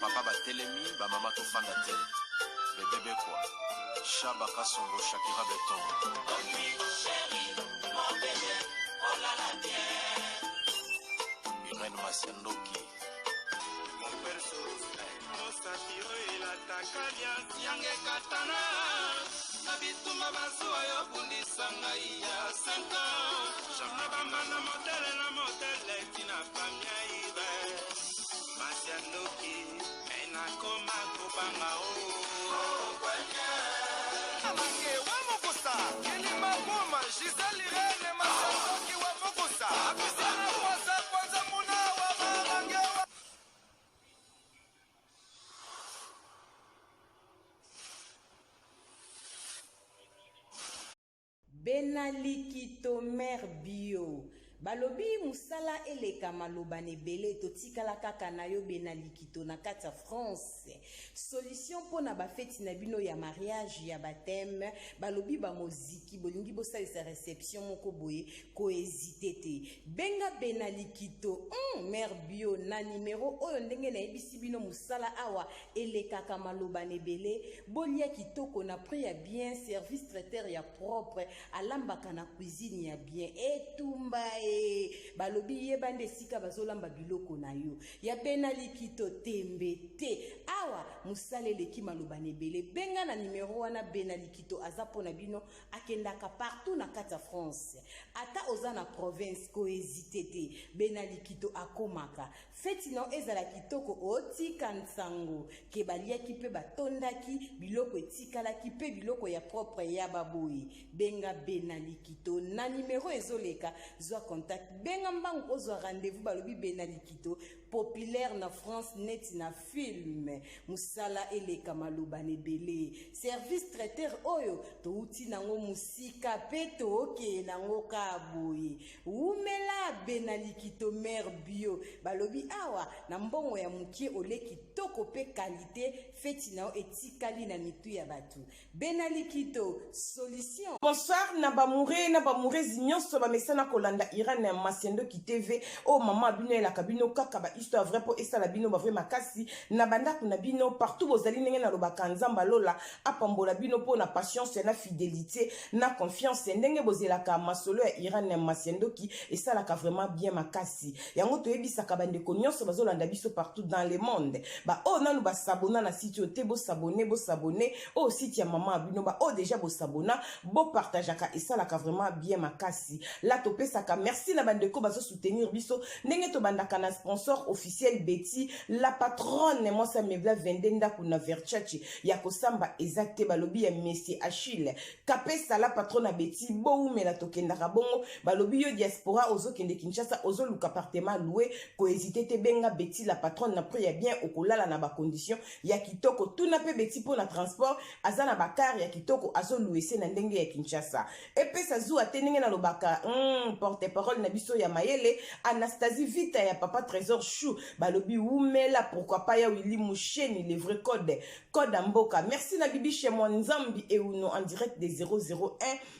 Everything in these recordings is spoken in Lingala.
Ba papa batelemi, ba mama tofanda te. Bebe Bekwa, Shaba Kasongo, Shakira Beton. Irène Masiandoki. Mosapi oyo elataka liasi yanga ekatana na bitumba bazuwa yo bundisa ngai ya 5 ans na bambanda motele na motele tina famia ibe masi ya ndoki me nakoma kobanga o Mange wa mokosa kilima boma Gisèle Irene Masandoki wa mokosa Apisana kwasa kwanza muna wa marange wa Bena Likito mère bio. Balobi musala eleka maloba na ebele totikala kaka na yo Bena Likito na kati ya France. Solution pona ba feti na bino ya mariage ya baptême balobi ba moziki bolingi bosalisa reception moko boye ko hesiter te. Benga Bena Likito hum mère bio na numero oyo ndenge nayebisi bino musala awa Elekaka maloba na ebele, bolia kitoko na prix ya bien, service traiteur ya propre, alambaka na cuisine ya bien. Etumba ee! Balobi yeba nde esika bazolamba biloko na yo. Ya Bena Likito tembe te. Awa musala eleki maloba na ebele. Benga na numero wana Bena Likito aza po na bino, akendaka partout na kati ya France. Ata oza na province ko hesiter te. Bena Likito akomaka. Feti na yo ezala kitoko otika nsango ke baliaki pe batondaki biloko etikalaki pe biloko ya propre ya ba boye benga Bena Likito na numero ezoleka zwa contact benga mbangu ozwa rendez-vous balobi Bena Likito populaire na France neti na film musala eleka maloba na ebele service traiteur oyo towuti nango musika pe tookee nango ka boye Wumela bena likito mère bio balobi awa na mbongo ya mukie ole kitoko pe qualite feti na yo etikali na mitu ya batu bena likito solution. Bonsoir na ba moure na ba mourezi nyonso ba mesana kolanda Irene Masiandoki TV oyo maman bino elaka bino kaka ba histoire vrai po esala bino ba vrai makasi na ba ndako na bino partout bozali ndenge nalobaka Nzambe lola apambola bino po na patience na fidelite na confiance ndenge bozelaka masolo ya Iran Masiandoki esalaka vraiment bien makasi yango toyebisaka bandeko nyonso bazolanda biso partout dans le monde ba oyo nanu basabona na site oyo te bosabone bosabone oyo site ya mama bino ba oyo deja bosabona bopartageaka esalaka vraiment bien makasi la topesaka merci na bandeko bazosoutenir biso ndenge tobandaka na sponsor officiel Betty la patronne mwasi ya mebla 22 ndako na Verchachi ya kosamba eza te balobi ya monsieur Achille kapesa la patronne Betty bowumela tokendaka bongo balobi yo diaspora ozokende Kinshasa ozoluka appartement loué kohésite te benga Betty la patronne na prix ya bien okolala na bacondition ya kitoko tuna mpe Betty mpo na transport aza na bakar ya kitoko azoluese na ndenge ya Kinshasa epesa zuwa te ndenge nalobaka porte parole na biso ya mayele Anastasie Vita ya papa Trésor Chou balobi wumela pourquoi pas ya Willy Musheni le vrai code code ya mboka merci na bibi chez moi Nzambi Euno en direct de 001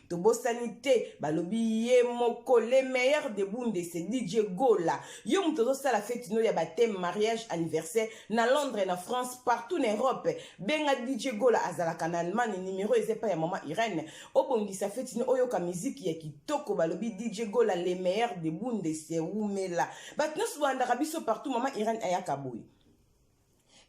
tobosani te balobi ye moko le meilleur de Bunde c'est DJ Gola yo moto ozosala feti no ya baptême mariage anniversaire na Londres na France partout na Europe benga DJ Gola azalaka na Allemagne numéro eza epai ya mama Irène obongisa feti no oyoka miziki ya kitoko balobi DJ Gola le meilleur de Bunde c'est wumela bato nyonso bolandaka biso partout mama Irène ayaka boye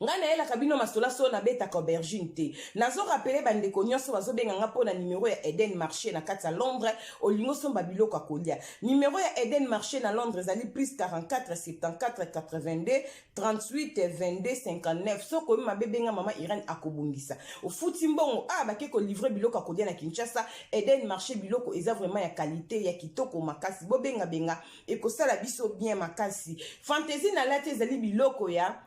ngai nayelaka bino masolo solo nabetaka aubergine te nazorapele bandeko nyonso bazobenga nga mpo na nimero ya Eden Marché na kati ya Londres olingi osomba biloko ya kolia nimero ya Eden Marché na Londres ezali plus 44 74 82 38 22 59 soki oyebi mabe benga mama Irène akobongisa ofuti mbongo ah bake kolivre biloko ya kolia na Kinshasa Eden Marché biloko eza vraiment ya qualité ya kitoko makasi bobengabenga ekosala biso bien makasi fantaisie nalati ezali biloko ya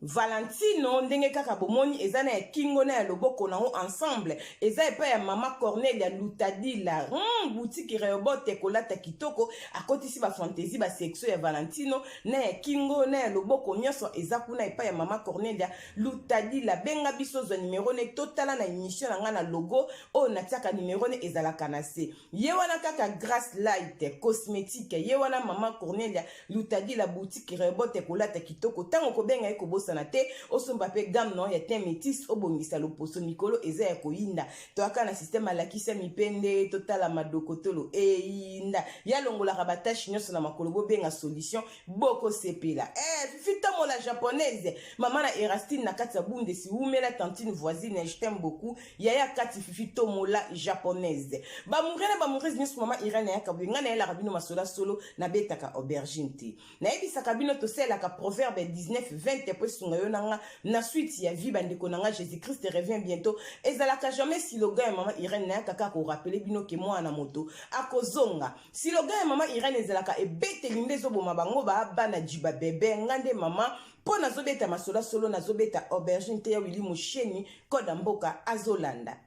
Valentino ndenge kaka bomoni eza na ya kingo na ya loboko nango ensemble eza epai ya mama Cornelia Lutadila boutique Rehoboth kolata kitoko akotisi ba fantaisie ba sexo ya Valentino na ya kingo na ya loboko nyonso eza kuna epai ya mama Cornelia Lutadila benga biso zwa numero ne totala na émission na ngai na logo oyo natiaka numero ne ezalaka na se ye wana kaka Grace Light cosmétique ye wana mama Cornelia Lutadila boutique Rehoboth kolata kitoko ntango kobenga ye kobosana. Kobosana te osomba mpe gamme na yo ya teint métis, obongisa loposo. Mikolo eza ya koyinda, toyaka na système alakisa mipende, totala madokotolo eyinda, yalongolaka batache nyonso na makolo. Bobenga Solution, bokosepela. Fifi Tomola japonaise, mama na Erastine na kati ya Bundesi, wumela tantine voisine, je t'aime beaucoup, yaya kati Fifi Tomola japonaise. Bamoure na bamourese nyonso, mama Irene ayaka boye, ngai nayelaka bino masola solo, nabetaka aubergine te. Nayebisaka bino tosalelaka Proverbe 19 20 po esunga yo na nga na suite ya vie. Bandeko na nga, Jésus Christ revient bientôt ezalaka jamais slogan ya mama Irene. Nayaka kaka korappeler bino ke mwana moto akozonga. Slogan ya mama Irene ezalaka ebeteli nde ezoboma bango bana jiba bebe. Nga nde mama mpo nazobeta masolo solo, nazobeta aubergine te. Ya Wili Mosheni koda mboka azolanda.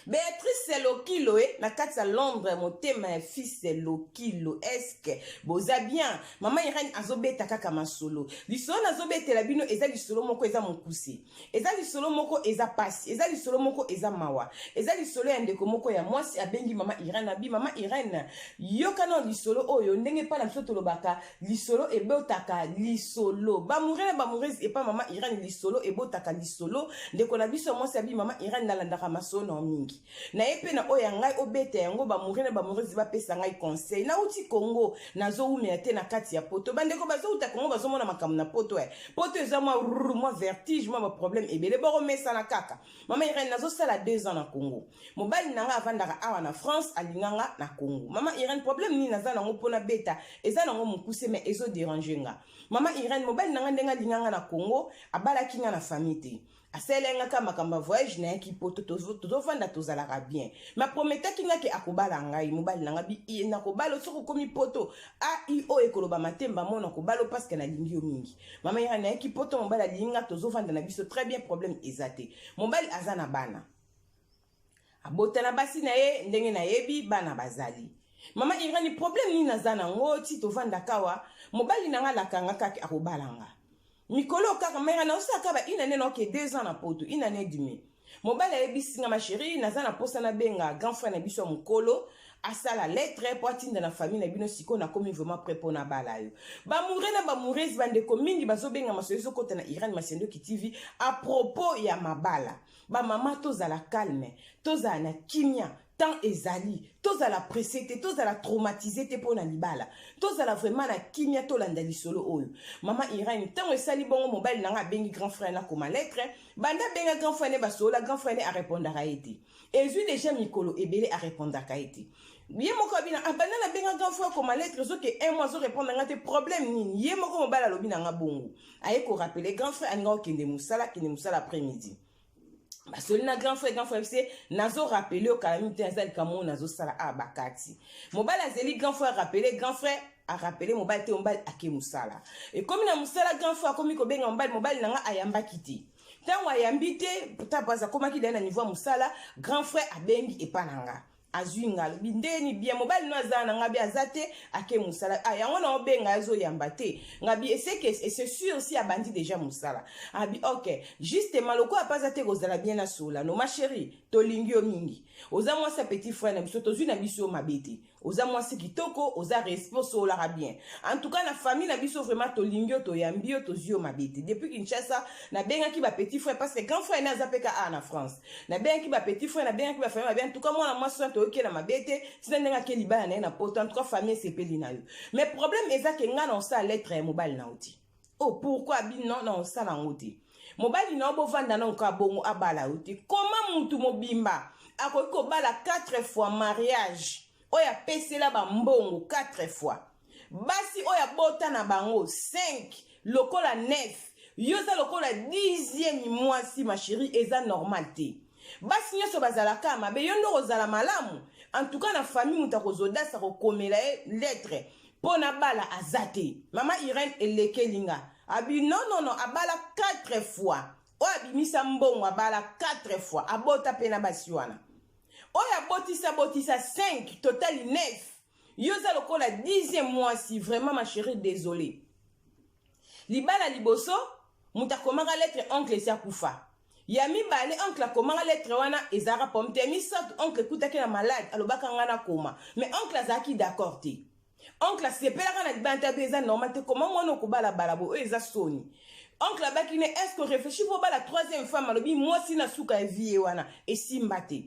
Béatrice Lokilo e na kati ya Londres, motema ya fils Lokilo, eske boza bien? Mama Irene azobeta kaka masolo. Lisolo nazobetela bino eza lisolo moko eza mokuse, eza lisolo moko eza pasi, eza lisolo moko eza mawa, eza lisolo ya ndeko moko ya mwasi abengi mama Irene, abi: "Mama Irene, yoka na lisolo oyo." Ndenge epai na biso tolobaka, lisolo ebotaka lisolo. Bamoure na bamourese, epai mama Irene, lisolo ebotaka lisolo. Ndeko na biso ya mwasi abi: "Mama Irene, nalandaka masolo na mingi na ye mpe na oyo ya ngai obeta yango. Bamoure na bamourese bapesa ngai conseil. Nauti Congo, nazowumela te na kati ya Poto." Bandeko bazouta Congo, bazomona makambo na Poto. E Poto eza mwa rr, mwa vertige, mwa baproblème ebele, bokomesana kaka. "Mama Irene, nazosala 2 ans na Congo. Mobali na ngai avandaka awa na France, alinganga na Congo. Mama Irene, problème nini naza nango mpona beta eza nango mokuse, mais ezodéranger nga. Mama Irene, mobali na ngai, ndenge alinganga na Congo, abalaki nga na famille te, asaleli nga kaka makambo ya voyage. Nayaki Poto, tozofanda, tozalaka bien, mais aprometaki nga ke akobala ngai. Mobali na nga bi: 'Nakobala soki okomi Poto.' Ai oyo ekoloba matemba mo, nakobala parce que nalingi yo mingi." Mama Irene, nayaki Poto, mobali alingi nga, tozofanda na biso très bien, problème eza te. Mobali aza na bana, abota na basi na ye, ndenge nayebi bana bazali. Mama Irene, problème nini naza nango ti tovandaka awa? Mobali na nga alakanga kaka akobala nga mikolo kaka mera naosalaka ba une année, naoke 2 ans na Poto, une année demi. Mobali ayebisi nga: 'Ma chérie, naza na posa nabenga grand frère na biso ya mokolo, asala lettre mpo atinda na famille na bino. Sikoyo nakomi vraiment prêt mpo na bala yo.'" Bamoure na bamourese, bandeko mingi bazobenga masolo ezokɔta na Irene Masendoki TV à propos ya mabala. Bamama, tozala calme, tozala na kimia, temps ezali. Tozala pressé te, tozala traumatisé te mpo na libala. Tozala vraiment na kimia, tolanda lisolo oyo. "Mama Irene, ntango esali bongo, mobali na nga abengi grand frère nakoma lettre. Banda abenga grand frère ne, basolola, grand frère ne arépondaka ye te. Ezwi déjà mikolo ebele, arépondaka ye te. Ye moko abina: 'Ah, banda nabenga grand frère koma lettre, ezoke un mois, azorépondre nga te. Problème nini?' Ye moko mobali alobi na nga bongo. Aye korappeler grand frère, alinga okende mosala, akende mosala après midi, basoli na grand frère. Grand frère se: 'Nazorappeler yo kala mingi te, aza likambo oyo nazosala awa.' Bakati. Mobali azeli grand frère rappeler, grand frère arappeler mobali te. Mobali ake mosala. Ekomi na mosala, grand frère akomi kobenga mobali. Mobali na nga ayambaki te. Ntango ayambi te, tapo akomaki daye na niveau ya mosala, grand frère abengi epa na nga, azwi nga, alobi: 'Ndeni bien, mobali no aza na nga?' Bi: 'Aza te, ake mosala.' Ah, yango na obenga, azoyamba te. Nga bi: 'Eseke c'est sûr si abandi déjà mosala.' Abi: 'Ok, justement, lokola mpe aza te, kozala bien na solano. Ma chérie, tolingi yo mingi, oza mwasi ya petit frère na biso, tozwi na biso yo mabe te. Oza mwasi kitoko, oza respect, osololaka bien. En tout cas, na famille na biso, vraiment tolingi yo, toyambi yo, tozwi yo mabe te. Depuis Kinshasa, nabengaki bapetit frère, parce que grand frère ne aza mpe ka a na France. Nabengaki bapetit frère, nabengaki bafamille mabe. En tout cas, mwana mwasi wana, toyoki na mabe te, ntina ndenge ake libala na ye na Poto. En tout cas, famille esepeli na yo. Mais problème eza ke ngai na osala lettre ya mobali na yo te.' Oh, pourquoi?" Abi: 'Non, na osala yango te. Mobali na yo, bovanda na nka bongo, abala yo te. Koma mutu mobimba akoki kobala 4 fois mariage oyo apesela bambongo 4 fois, basi oyo abota na bango 5, lokola 9, yo oza lokola 10e mwasi. Ma chérie, eza normal te. Basi nyonso bazalaka mabe, yo nde kozala malamu. En tout cas, na famille, moto akozodasa kokomela ye lettre mpo na bala aza te.' Mama Irene, elekeli nga." Abi: "Non, non, non, abala 4 fois oyo abimisa mbongo, abala 4 fois, abota mpe na basi wana oyo abotisa botisa 5, total 9, yo oza lokola 10e mwasi. Vraiment, ma chérie, désolé. Libala liboso, moto akomaka lettre, oncle esi akufa. Ya mibale, oncle akomaka lettre wana, ezalaka pomme te. Ya misato, oncle ekutaki na malade, alobaka nga nakoma, mais oncle azalaki d'accord te. Oncle asepelaka na libala te, abi eza normal te, koma mwana okobalabala boye, oyo eza soni. Oncle abaki ne, est ce que réfléchi mpo obala troisième femme? Alobi mwasi na suka ya vie ye wana esimba te.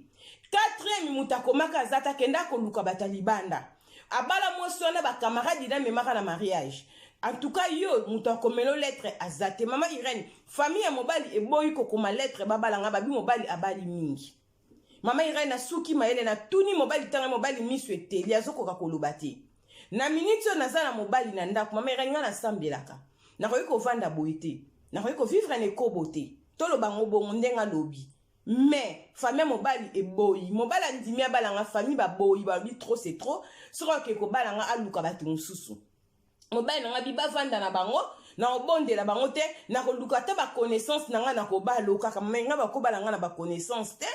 Quatrième, moto akomaka aza te, akenda koluka bato ya libanda, abala mwasi wana, bacamarade na amemaka na mariage. En tout cas, yo moto akomela lettre aza te. Mama Irene, famille ya mobali eboyi kokoma lettre, babalanga, babi mobali abali mingi. Mama Irene, asuki mayele, natuni mobali, ntanga mobali miso eteli, azokoka koloba te. Na miniti oyo naza na mobali na ndako, mama Irene, ngai nasambelaka, nakoki kovanda boye te, nakoki kovivre na ekobo te. Toloba ngo bongo ndenge alobi, mais famille ya mobali eboyi. Mobali andimi abalanga, famille baboyi, balobi trop c'est trop, soki akeke kobalanga, aluka bato mosusu. Mobali na ngai bi bavanda na bango, na kobondela bango te, na koluka ata baconnaissance na ngai, na kobala kaka me ngai bakobala ngai na baconnaissance te.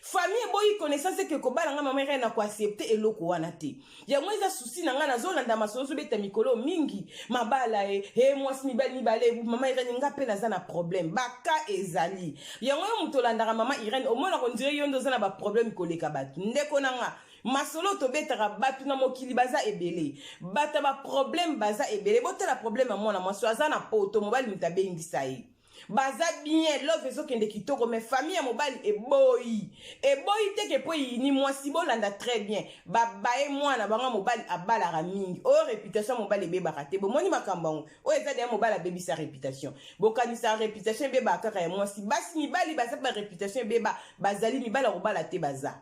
Famille eboyi connaissance eke kobala ngai. Mama Irene, na koaccepter eloko wana te. Yango eza souci na ngai. Nazolanda masolo ozobeta mikolo mingi, mabala e e mwasi mibali mibale. Mama Irene, nga mpe naza na problème, baka ezali yango. Yo moto olandaka mama Irene, omonaka on dirait yo nde oza na baproblème koleka bato. Ndeko na nga, masolo tobetaka, bato na mokili baza ebele, bato ya baproblème baza ebele. Botala problème ya mwana mwasi aza na poto, mobali moto abengisa ye, baza bien, love ezokende kitoko, mais famille ya mobali eboyi. Eboyi teke mpo eyini mwasi. Bolanda très bien, babaye mwana bango, mobali abalaka mingi, oyo réputation ya mobali ebebaka te. Bomoni makambo yango oyo eza deya, mobali abebisa réputation. Bokanisaka réputation ebebaka kaka ya mwasi. Basi, mibali baza mpe baréputation ebeba, bazali mibali ya kobala te, baza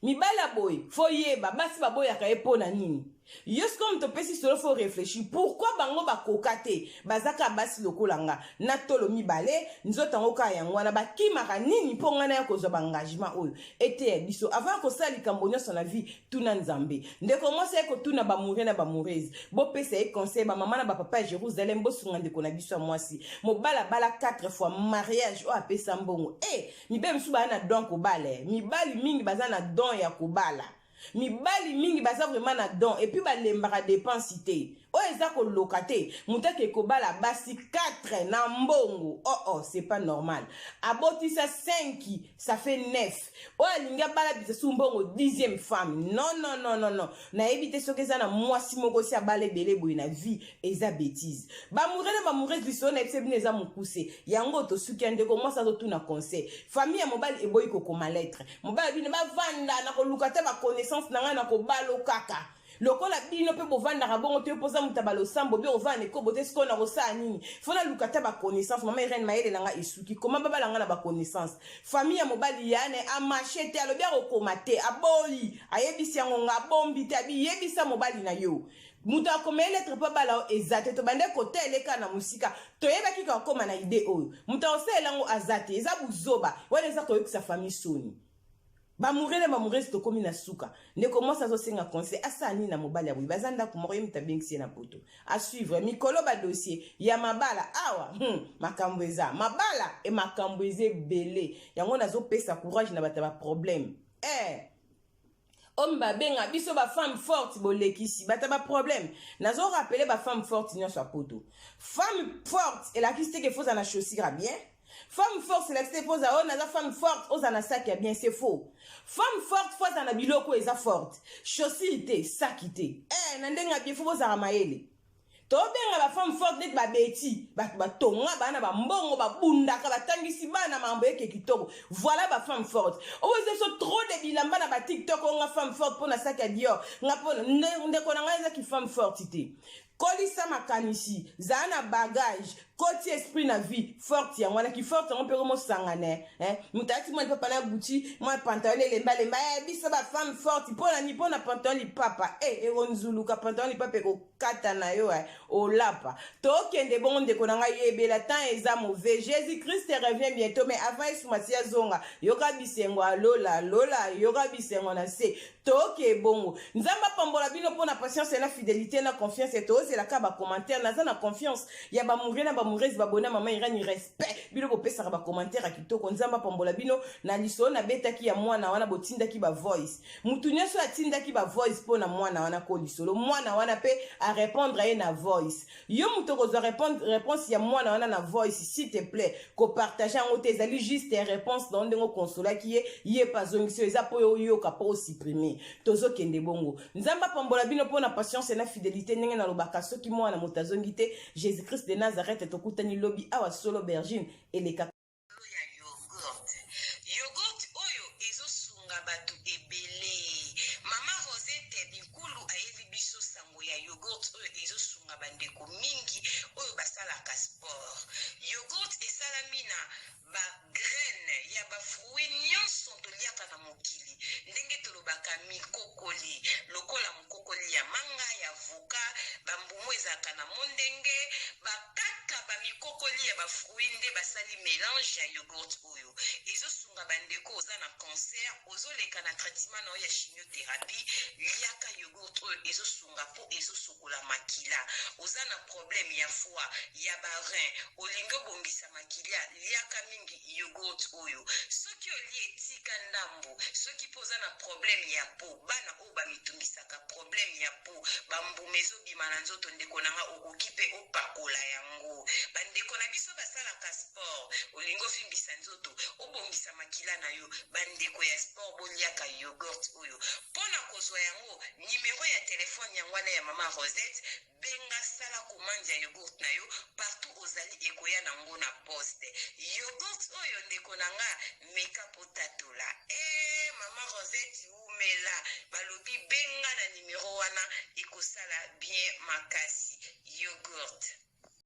mibali ya boye. Faut yeba basi baboyaka ye mpo na nini. Yo sikoyo moto opesi solo, faut réfléchir pourquoi bango bakoka te. Baza kaka basi lokola nga, na tolo mibale, nzoto yango kaka yango wana, bakimaka nini mpo ngai naya kozwa baengagement oyo eteya biso? Avant ya kosala likambo nyonso na vie, tuna Nzambe. Ndeko mwasi aye kotuna baamoureux na baamoureuse, bopesa ye conseil. Bamama na bapapa ya Jérusalem, bosunga ndeko na biso ya mwasi. Mobali abala 4 fois, mariage oyo apesa mbongo e mibali mosusu baza na don kobala. Mibali mingi baza na don ya kobala, mibali mingi baza vraiment na don, et puis balembaka dépense te. Oyo eza koloka te, moto ake kobala basi 4 na mbongo, oh oh, c'est pas normal. Abotisa 5, ça fait 9. Oyo alingi abala bisa su mbongo, 10e femme. Non, non, non, non, non, nayebi te soki eza na mwasi moko si abala ebele boye na vie. Eza bétise. Baamoureux na baamoureuse, lisolo nayebisa bino eza mokuse, yango tosuki ya ndeko mwasi azotuna conseil. Famille ya mobali eboyi kokoma lettre, mobali bino bavanda na koluka te baconnaissance na ngai, na kobalo kaka lokola bino mpe bovandaka bongo te. Mpoza moto ya balosambo bi ovanda na ekobo te. Sikoyo na kosala nini? Faut naluka te baconnaissance. Mama Irene, mayele na ngai esuki. Koma babala ngai na baconnaissance? Famille ya mobali yane amarche te, alobi akokoma te, aboyi, ayebisi yango nga, abombi te, abi yebisa mobali na yo, moto akomela lettre mpo abala oyo eza te. Tobande kota eleka na mosika, toyebaki kaka kokóma na idée oyo, moto akosalela yango aza te. Eza buzoba wana, eza koyokisa famille soni. Baamoureux na baamoureuse, tokómi na suka. Ndeko mwasi azosenga conseil, asala nini na mobali ya boye? Baza ndako moko, ye moto abengisi ye na poto. Asuivre mikolo badossier ya mabala awa, makambo eza mabala e makambo eza ebele. Yango nazopesa courage na bato ya baproblème eh. Oyo babenga biso bafemme forte, bolekisi bato ya baproblème. Nazorappeler bafemme forte nyonso ya poto, femme forte elakisi te ke faut oza na chaussure ya bien. Femme forte elakisi te faut oza oyo naza femme forte, oza na saki ya bien. C'est faux. Femme forte, faut aza na biloko eza forte, chaussure te, saki te, eh, na ndenge ya bien. Faut bozala mayele. Tobenga bafemme forte neti babeti bato batonga bana, bambongo babundaka, batangisi bana, makambo eke kitoko. Voilà bafemme forte. Oyo eza so trop de bilamba na baTikTok, oyo nga femme forte mpo na saki ya Dior. Nga mpo ndeko na ngai ezaki femme forte te. Kolisa makanisi, zala na bagage, koti esprit na vie forte. Yango wana kiforte yango mpe komosangana. Moto alati mwa lipapa na Gucci, mwa pantalon elembalemba, biso bafemme forte. Mpo na nini? Mpo na pantalon lipapa ekonzuluka, pantalon lipapa ekokata na yo, olapa. Tokende bongo, ndeko na ngai, yebela, temps eza mauvais. Jésus Christ revient bientôt, mais avant Yesu Masiya azonga, yoka bisengo alola lola, yoka bisengo na se. Toke bongo, Nzambe apambola bino mpo na patience na fidélité na confiance. Tozela. Botielaka bacommentaire, naza na confiance ya bamoureux na bamoureuse babona mama Irani. Respect, bino bopesaka bacommentaire ya kitoko. Nzambe apambola bino. Na lisolo nabetaki ya mwana wana, botindaki bavoice. Mutu nyonso atindaki bavoice mpo na mwana wana, ko lisolo mwana wana mpe arépondre ye na voice. Yo moto okozwa réponse ya mwana wana na voice, s'il te plaît, kopartage yango te. Ezali juste réponse na ndenge okonsolaki ye, ye mpe azongisi oyo. Eza mpo oyoka mpo osupprime. Tozokende bongo. Nzambe apambola bino mpo na patience na fidélité. Ndenge nalobaka, soki mwana moto azongi te, Jésus Christ de Nazareth, tokutani lobi awa. Solo bergine eleka. Ya yogourt, yogourt oyo ezosunga bato ebele. Mama Rosette Binkulu ayeli biso sango ya yogourt oyo ezosunga bandeko mingi oyo basalaka sport. Yogourt esalami na bagraine ya bafruit nyonso toliaka na mokili, ndenge tolobaka mikokoli, lokola mokokoli ya manga, ya avocat, bambumu ezalaka na mondenge, bakaka bamikokoli ya bafruit nde basali mélange ya yogourt oyo ezosunga bandeko. Oza na cancer, ozoleka na traitement na oyo ya chimiothérapie, liaka yogourt oyo, ezosunga mpo ezosokola makila. Oza na problème ya foie, ya barein, olingi obongisa makila, liaka mingi yogourt oyo. Soki olie, etika ndambo. Soki mpo oza na problème ya peau, bana oyo bamitungisaka, problème ya peau, bambuma ezobima na nzoto, ndeko na nga, okoki mpe opakola yango. Bandeko na biso basalaka sport, olingi ovimbisa nzoto, obongisa makila na yo, bandeko ya sport, boliaka yogourt oyo. Mpona kozwa yango, nimero ya telefone yango wana ya mama Rosette. Benga, sala commande ya yogourt na yo. Partout ozali, ekoya nango na poste. Yogourt oyo, ndeko na nga, meka po tatola. E mama Rosette umela, balobi benga na nimero wana, ekosala bien makasi yogourt.